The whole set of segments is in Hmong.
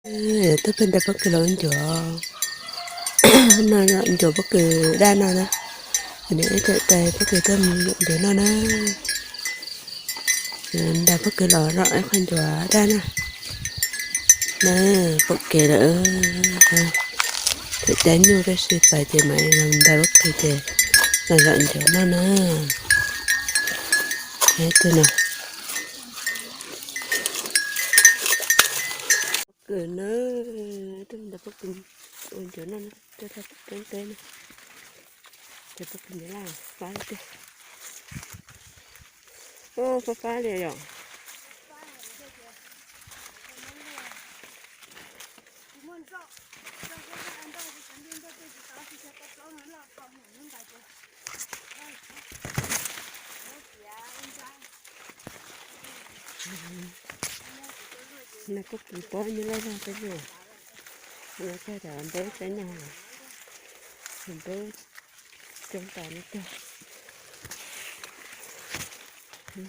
Tuaj pem ntais pob kws los ua ncuav no, ncuav pob kws daj no na. Nws ib tawm tais pob kws tuaj mus ncuav no na. Ntais pob kws los zom ib qho ncuav daj na. Na, pom kev lawm. Thaum cav nyuj tab sis pais ces mam los ntais pob kws ces los zom ncuav no na. Tus no kws na, tuaj ntais pob kws ua ncuav no na, tuaj txog pem teb na. Ces pob kws ncuav laj fab tiag. Fab fab li yom. Nais pob kws pob nyuj laj zog peb no, no cog cov npeb peb no, npeb cog tas no cog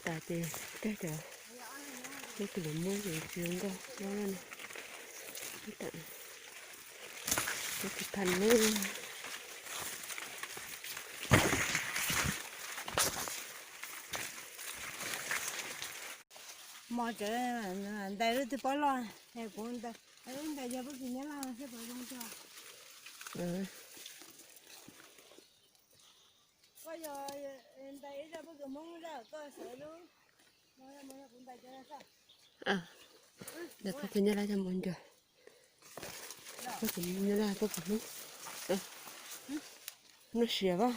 tas ces cog cov, pob kws los muab ces tsis zoo nkauj no. Pob kws thaj ne. Mos tseem ntais lub twg pob loj, kuv ntais, ntais yog pob kws nyab laj thiab puas zoo tso. Koj yog ntais ib zaj pob kws Hmoob zaj koj sawv lub, kuv ntais cov no xwb. Ntais pob kws nyab laj coj mus ncuav. Pob kws nyab laj pob kws Hmoob. Noj siav as.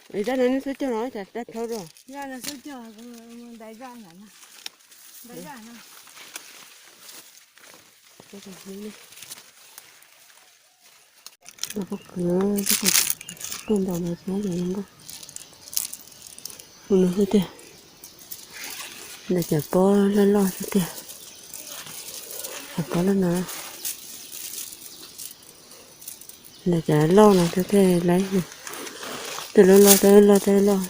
Zaj no neb xub cog los cas daj dhau dua. Zaj no xub cog, ntais zaj no, ntais zaj no. Pob kws, pob kws tuaj ntais no xwb ces zoo nkauj. Tus no xwb tiag. Ntais cov pob loj loj xwb tiag. Cov pob loj no. Ntais cov loj no xwb thiaj laib. Tej loj loj, tej loj, tej loj.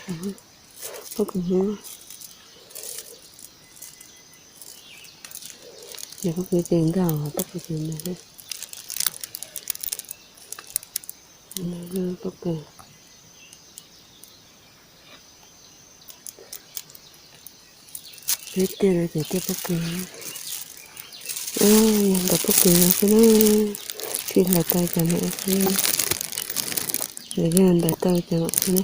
Pob kws Hmoob. Ces pob kws ces nkag, pob kws ces ntag. Pob kws. Peb tiaj no ces tiaj pob kws. Ntais pob kws no xwb na. Tsis hlais tau cov no xwb. Yog ntais tau cov no xwb na.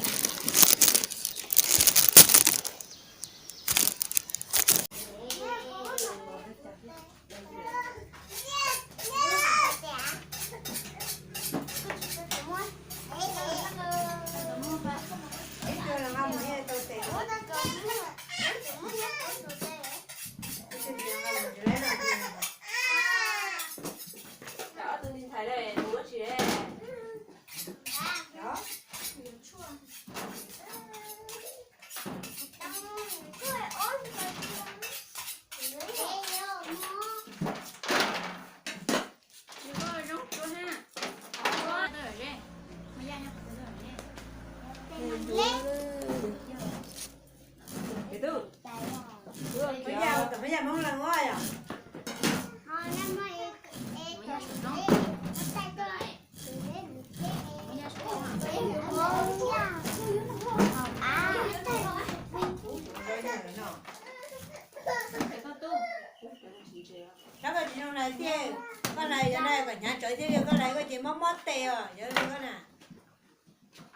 Rov koj tsis zoo lais tiag, koj lais yog lais kom hnyav tsawv thiab, koj lais koj ces mob mob tes os, yog koj na.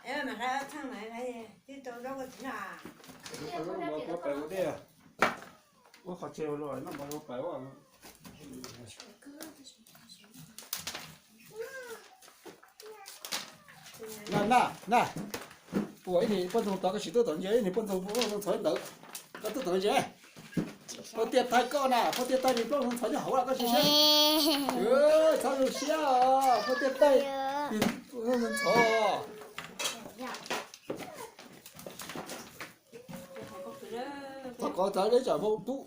Es mam hlais ob txheej mas twb tau zaub koj txiv noj. Ua qhov tse los noj mov ua pais ua. Na na na, ua ib niag poj ntxoog tod koj tsis tuaj tom ntsia, ib niag poj ntxoog poj ntxoog ntxhov ntawd, koj tuaj tom ntsia. Poj tiaj taig koj na, poj tiaj taig niag poj ntxoog ntxhov nyob hauv koj tsis saib. Txhob zoo siab os, poj tiaj taig niag poj ntxoog ntxhov. Thov kov txawv deb tsam vau tub.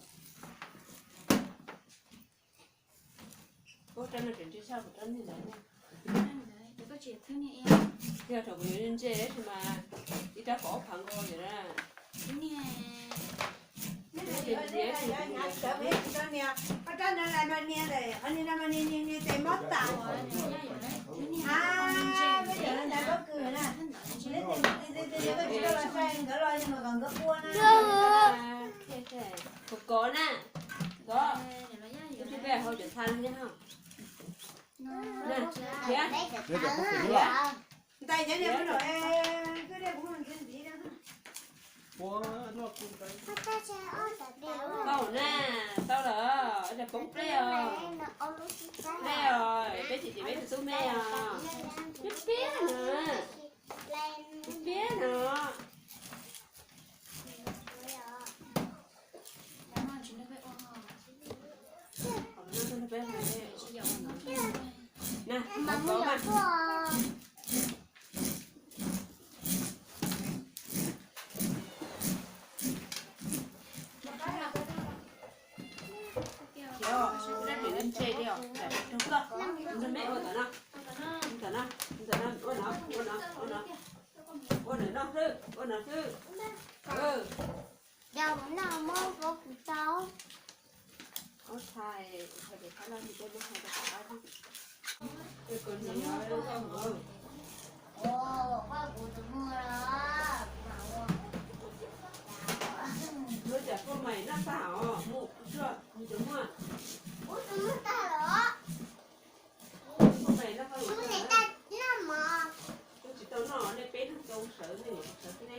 Ib rab qhov ob phav nkaus. Kov na, kov, ib tug peb hau cov tha no. Ntais cov niag, tau na, tau lawm, poob plej os. Plej os, peb tsis tim peb tus tub me os. Piab piab no, piab no. Ntse li os, rau koj, me ua ntawm no, ntawm no, ntawm no, ua no, ua no, ua no, ua ntawm no xwb, ua no xwb. Ua no muab kuv tau. Ob tha, kuv tha ces tha no ces muab tha rau kuv ob. Lub cov poj mais noj tag os, mus kuv tsuag, kuv cov muaj. Poj mais noj tag, kuv tsis tau noj, nej peb leeg tau sawv, nej niam sawv xwb ne.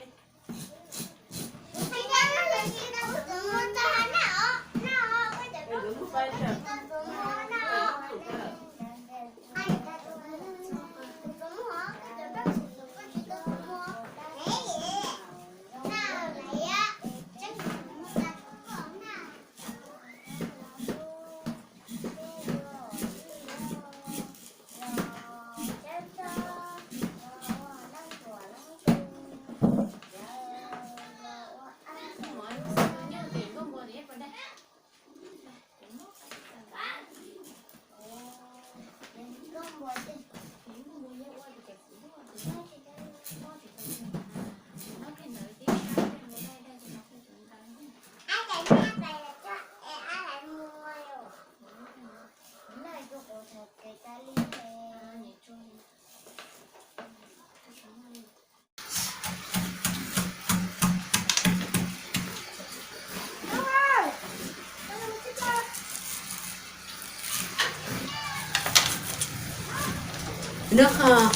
Noj qhov,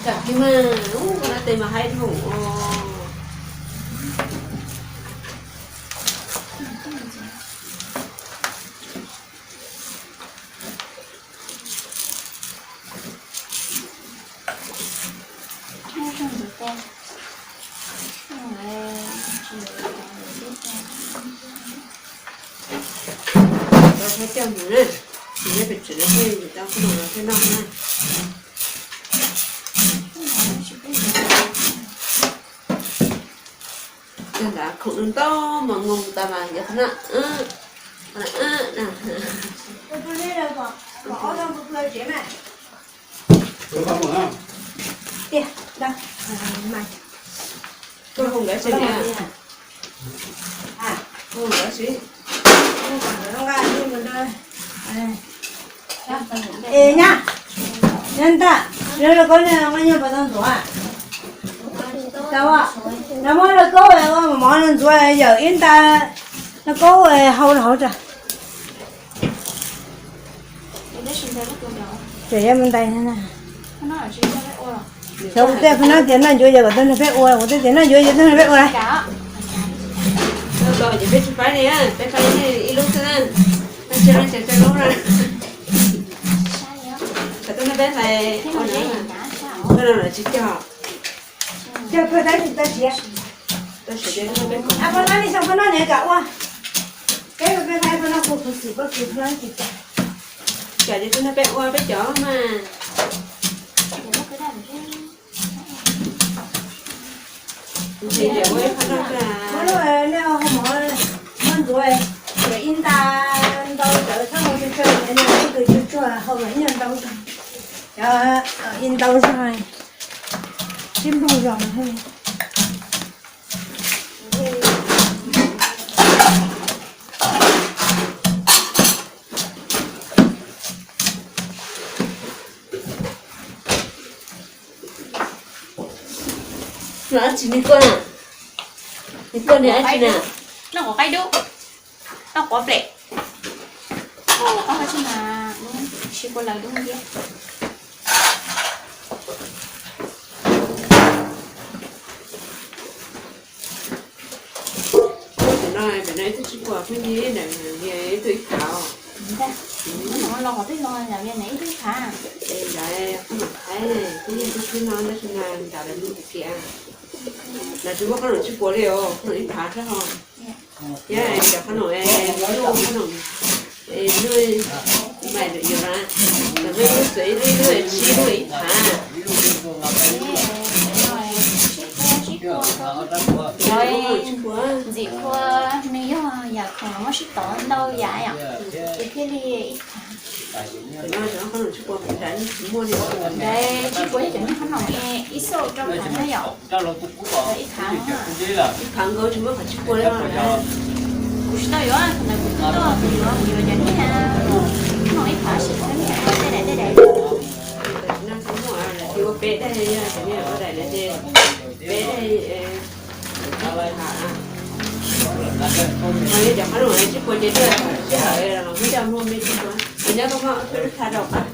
kam kiag mas, ub, koj noj tes mas haib dhau os. Tau saib coj mus na, mus nyob pem tsev no thiaj tau qhov no thiaj noj na. Coj ntawd khoom ntau mas mus tas mas yuav qhov no, qhov no na. Koj hu nkawd tsis, hu nkawd tsis. Es nyab, nyab ntaj, lawv lauj kaub noj nyuag pas tau ntxuav. Tau, lawv muab lauj kaub ua mov no ntxuav yawm ib nta lauj kaub hau rau hauv tso. Tseem yuav mus ntais. Xyov kuv tej pab nab tias noj ncuav yawm kom tuaj nrog peb ua, kuv tej tias noj ncuav yawm tuaj nrog peb ua lawm. Ces peb tsis faib li, peb faib ib lub xwb na. Tsis tau lub na. Kom tuaj nrog peb hlais ua na. Koj no lawv tsis cog. Cog kawg tab sis tau siav. Tau siav ces peb, pab nab li xyoo pab nab niam kam ua. Peb peb hlais pab nab kuv kuv xim pab kuv hlais tsis kam. Cov ces tuaj nrog peb ua peb cov mas. Muab lub, nej ua hau mov, muab ntxuav, ib nta ntau ntawd txhob ua tsawg tsawg, ib tug tsuag tsuag hau mas ib nyuag ntau zog, ib ntau zog, sib npaug zog. Nws dab tsi, nws koj na? Nws koj, nws dab tsi na? Noj quav qaib dub, noj quav ples. Qab tsi mas, tsis kua lawv dub ntxiab. Tam no, tam no ib tug tsib puas pheej yog ib tug ib phav. Los qhov twg los yog ib tug ib phav. Lawv qhob noom Thaib ne, twb yog tus tsib no tab sis mas nrad lawv hu tias kiag. Lawv tsis muaj qhob noom tsib puas li os, qhob noom ib phav xwb ho. Thiab cov qhob noom, qhob noom, lub, mais yuav na, cov no lub txawm ib lub, ib lub tsib lub ib phav. Ntxim qhua nws yog yam khoom muab sib tov ntau yam yom, ces thiaj li ib phav. Nrad tsib puas yog cov niag qhob noom ib xauj rau phav na yom. Ib phav, ib phav nkaus tsis muaj qhov tsib puas li no. Kuv tsis tau yuav, thaum ntawd kuv twb tuaj kuv yuav, kuv yuav cov niag qhob noom ib phav sim xwb, niag tej daim tej daim. Ua peb daim, cov niag ua daim lawm ces peb daim. Ho cov qhob noom tsib puas ces sij hawm los muab coj muag me tsib puas, nyob koj muab peb lub tha rau qab.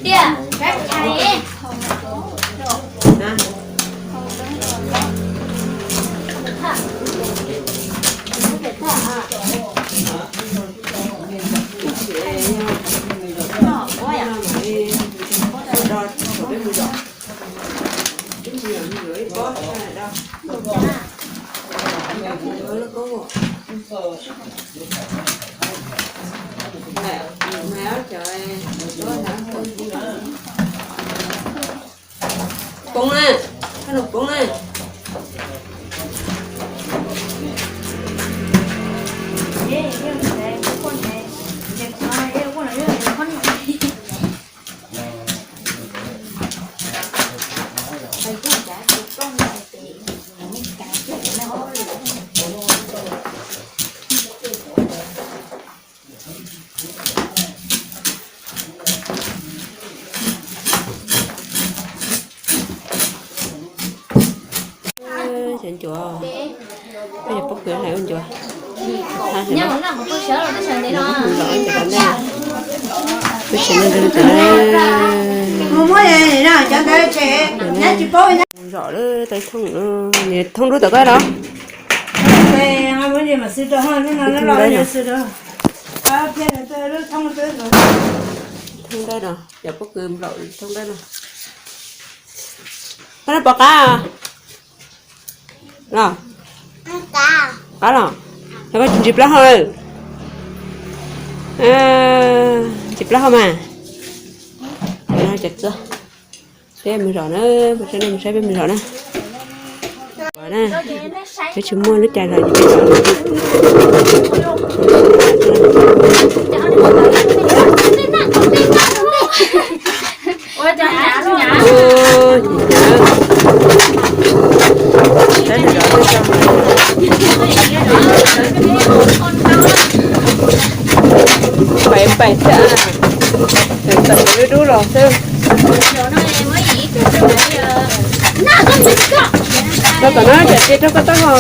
Tiag, kab tshais. Poob na, qhob noom poob na. Cov ncuav, peb cov pob kws hlais ua ncuav. Mus zom cov ntawd, tus tsev no, mus zom lawm, tau thooj, nws thooj dub tom koj los? Thooj dawb no, cov pob kws nplaum thooj dawb no. Koj no pom qab los? Qab los? Yog koj tsis ntsis plaub hau lawm. Ntsis plaub hau mas. Cov txua, peb mus zom na, mus saib, mus saib peb mus zom na. Ua na, peb tsis muaj lub cai zom ces peb zom. Ua, ces hnyav, saib nws zom, pais pais thiab, pais dub dub los xwb. Rau tom no, cov txiv rau koj taub hau.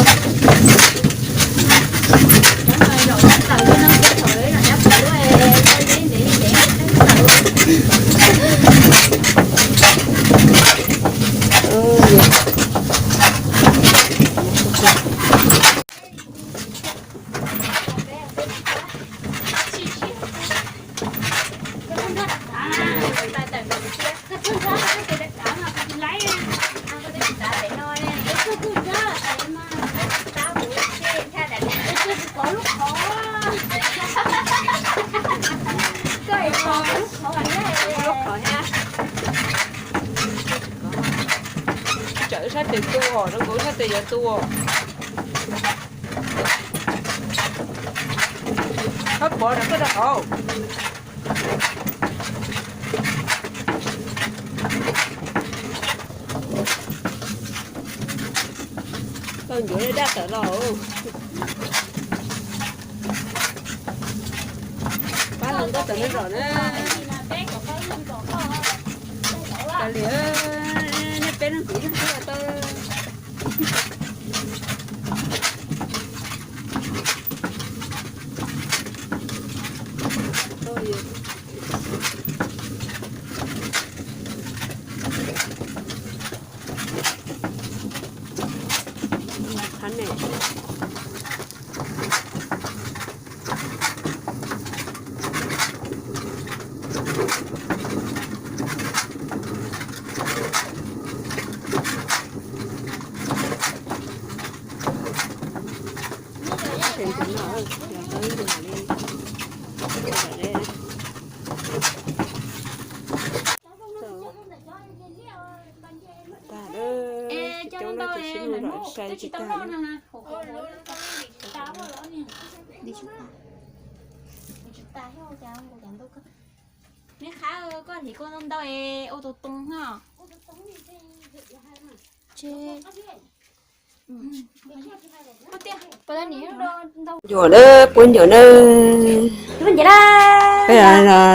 Tsawm sab tes tu os, zoo nkaus sab tes yuav tu os. Koj pov rau koj rau hauv. Tau ncuav daj tawm los. Pab los nkauj tawm no zom na. Kav liam, nej peb leeg kuv ib leeg xwb tau. Tag lawm, coob lawm ces sib mus lawm sai tsis tag na. Neb qhab koj hliv koj ntau ntau es ua tus too no. Ncuav na, puab ncuav na. Peb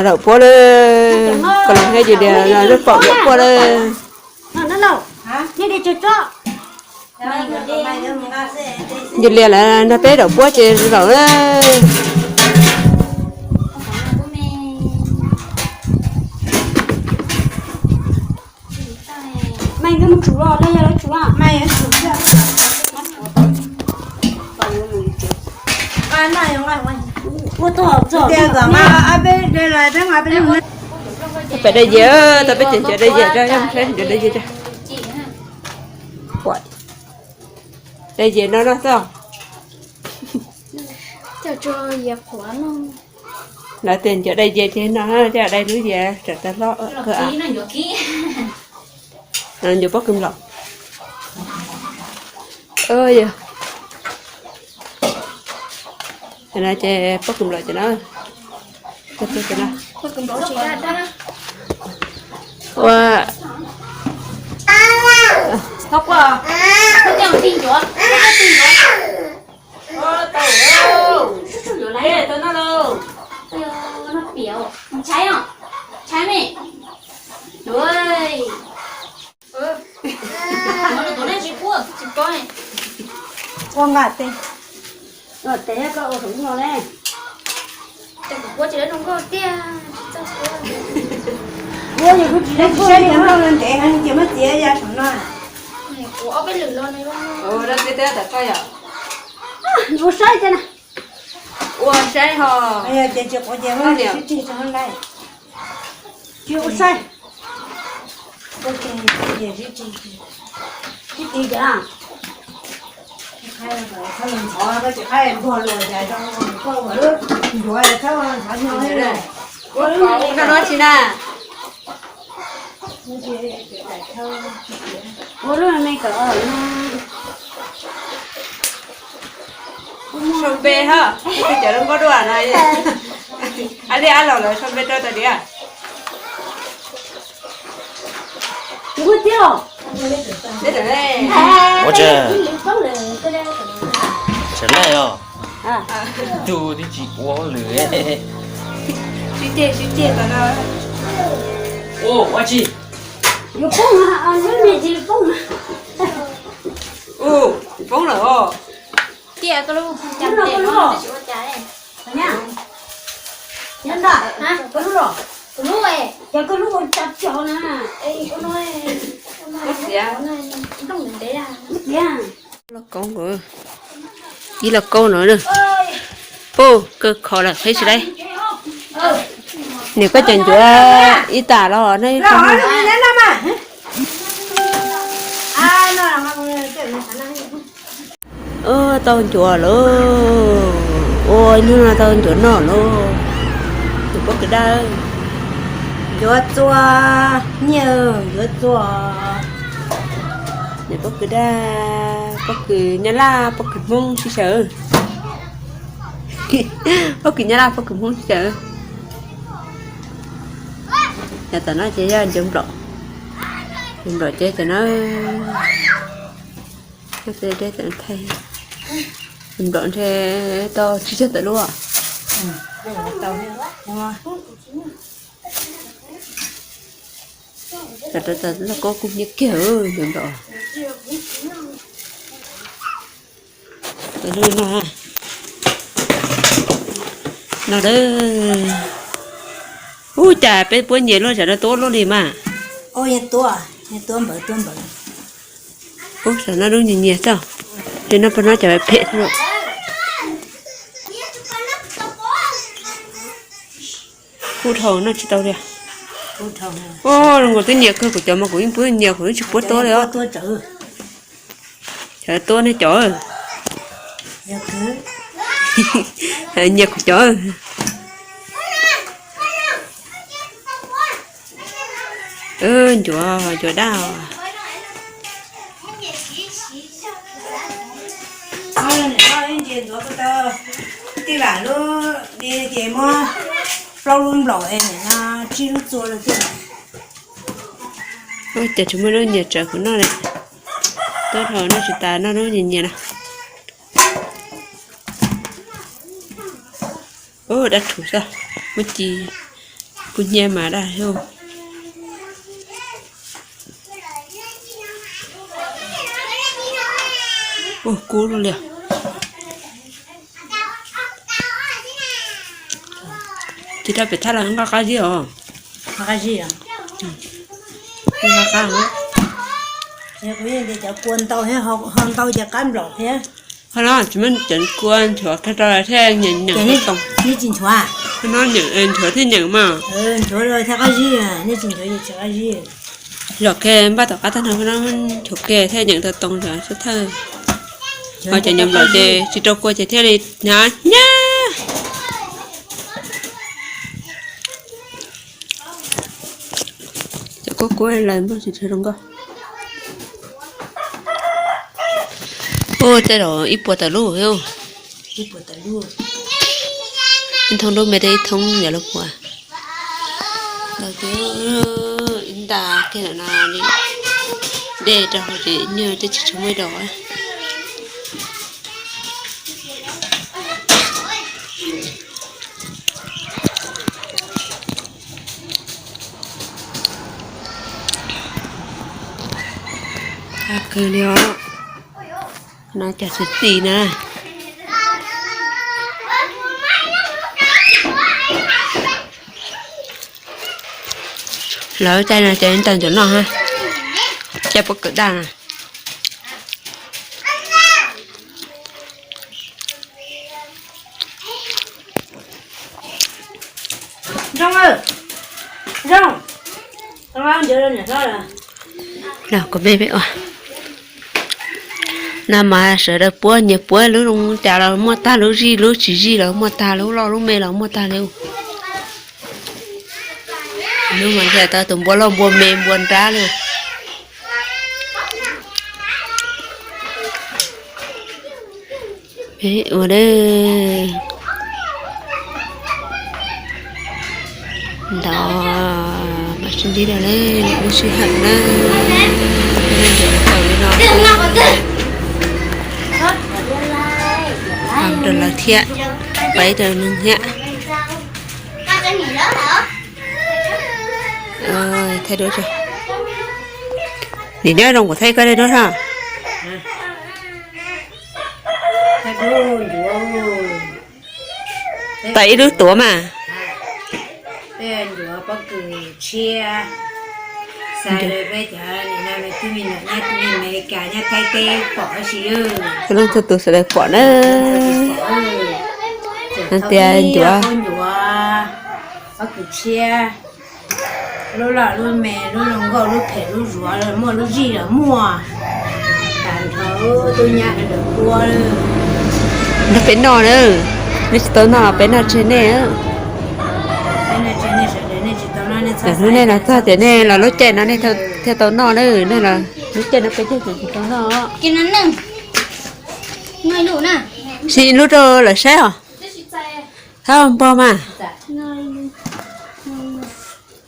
daum puab lawm, koj los thiab yus dias lub paum daum puab lawm. Yus lias lawm nrog peb daum puab ces zaum na. Pem dai yias, tau peb cov ncuav dai yias, dai yias, dai yias no no xwb. Lawv tias ncuav dai yias ces no, dai lub yias tsam tau hlob kawg. Ncuav pob kws nplaum. Yog no ces pob kws nplaum ces no. Ua, ua nqa tes, tes koj ua saum no ne. Kuv kuv tsis tau zoo nkauj tiag, tsis txawj kuv. Kuv yog kuv tsis tau zoo nkauj, ntev heev ces muab txiav ya saum no. Kuv ob peb lwm los no. Ua saib tiag na. Ua saib ho. Yog tias tsis quav ces muab sib rig rau hauv nqaij. Tsis ua saib. Sib rig tiag na. Tsis qhaib, txhob ntxhov, koj tsis qhaib npuag luas cas rau koj ua lub ncuav txhob ntxhov nyo. Ua lub no tsis na. Ua lub me kom sau npe hab, cov lub nkauj dua no. Ab liaj ab los lawv sau npe rau tas diam. Ua tsaug, tsaug lawm os. Tus twb tsis ua lwm. Ua tsi? Yuav poob, lub me tsis poob. Ua, poob lawm os. Tiag koj lub, koj lub, koj lub, koj lub, koj lub, koj lub, koj lub, koj lub. Los koob, ib los koob no. Pub kawg kho lawm qhib tsis dai. Niam koj cov ncuav ib tas los no. Tau ncuav lawm, ua hnub no tau ncuav noj lawm. Ncuav pob kws daj, ncuav txua, nyiaj ncuav txua. Ncuav pob kws daj, pob kws Nyab Laj, pob kws Hmoob sib xyaw. Pob kws Nyab Laj, pob kws Hmoob sib xyaw. Yog tom no ces yog ncuav nplaum, ncuav nplaum ces tom no. Dej tawm thaij, nplom ntshe tau tsib caug tawm lub. Tam rau tas laj koj kuj nyiam kiag nplom. Lub no, no a. Ub, cas peb puab nyias luaj, tam rau tuab luaj li mas. Ub, tam no lub nyias nyias txog, ces no pog no cas phem thiab. Kub dhau noj tsis tau li. Ub, zoo nkaus twb nyias kawg kuv cov mas kuv yeej puab nyias, kuv yeej tsis puab tuab li os. Cov tuab nej cov, nyias kuv cov. Ncuav, ncuav daj. Ntsia ntxuav ko taw, tej vam lub ces muab plaub lub nplaum es nim no tsib lub txua rau tej. Ua cas tsis muaj lub nyias tsawv kuv noj li. Tuab dhau noj tsis tas, noj lub nyias nyias na. Ua dab rhuv xwb, muab ci kub hnyiab mas daj thiab. Ua kub luaj li. Ces rau pem thaj los nqaj qab zib os. Nqaj qab. Kuv yeej tias cov kua ntau thiab, ho ntau ces qab nplaum thiab. Qhov no tsis muaj cov kua nchuav qhia rau thiaj nyeem tau. Qhov no nchuav thiaj nyeem mas. Nchuav thiaj qab zib, nej tsis nchuav ces tsis qab zib. Zom kiag npaj tom qab tag no, qhov no nchuav kiag thiaj nyeem tau tau xub thawj. Ho cov nyeem nplaum ces tsis rau kua ces thiaj li hnyav hnyav. Cov kuab kuab lawm nplooj tsis tshua zoo nkauj. Ua tej zaum ib puas tawm lub. Ib thoob dub me rau ib thoob yog lub puas. Ib nta kiag no li, dej rau hauv ces nyuag tej tsis tshua muaj ib daus. Kawg li os. No cov xwm txim na. Lawv caij no ces ntaus ncuav noj ha. Caij pob kws daj na. Los kuv me peb ua. No mas sawv daws puab nyias puab, lub zoo cas los muaj tag, lub zij lub tsis zij los muaj tag, lub loj lub me los muaj tag li. Hnub mas ntshe tau tus npua loj npua me npua nrab li. Peb ua dab ntawd mas sib ntsib dua lwm lub sij hawm na. Peb nyob ntiav tau li no, rau lawv thiab, peb rau neeg thiab. Thaij duab, nim nyob zoo kuv thaij koj daim duab na. Tau ib lub tuav mas. Peb ncuav pob kws tshiab, xav rau peb cov niam no me tub me nyuam nyob teb Amelikas nyob Thaib teb pom tab sis, txhua leej txhua tus sawv daws pom na. Hais tias ncuav, ncuav pob kws tshiab, lub loj lub me, lub zoo nkauj lub phem lub zuav, muaj lub zij los muaj. Tag nrho tub nyab sawv daws puab. Nrog peb noj na, nej tsis tau noj los peb noj tseg nej. Hnub nej los txog tias nej los lub caij no nej thiaj tau noj na, nej los lub caij no peb thiaj tsis tau noj. Sib lub rau lawv saib os. Thab npog mas.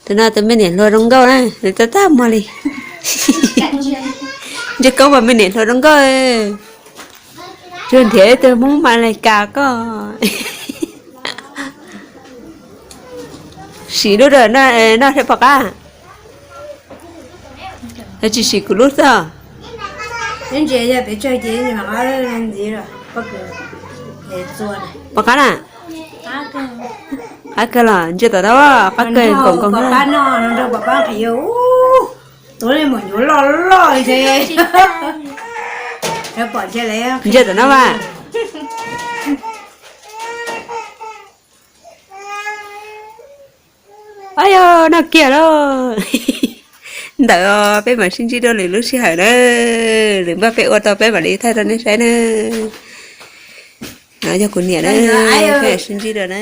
Tus no tus me niam hluas zoo nkauj na, nws txaj txaj muag li. Nce koob mas me niam hluas zoo nkauj. Tsuas nrhiav ib tug Hmoob Amelikas koj. Sim lub rau noj thiab pom qab. Tsis sim kuv lub xwb. Pom qab na. Qab kawg los ntsia tom no, qab kawg nkaus nkaus. Ntsia tom no mas. Au yog, noj kiag lauj. Ntawd peb mam sib ntsib dua lwm lub sij hawm na. Lwm npaj peb ua tau peb mam li thaij rau nej saib na. No yog kuv niam na, peb mam sib ntsib dua na.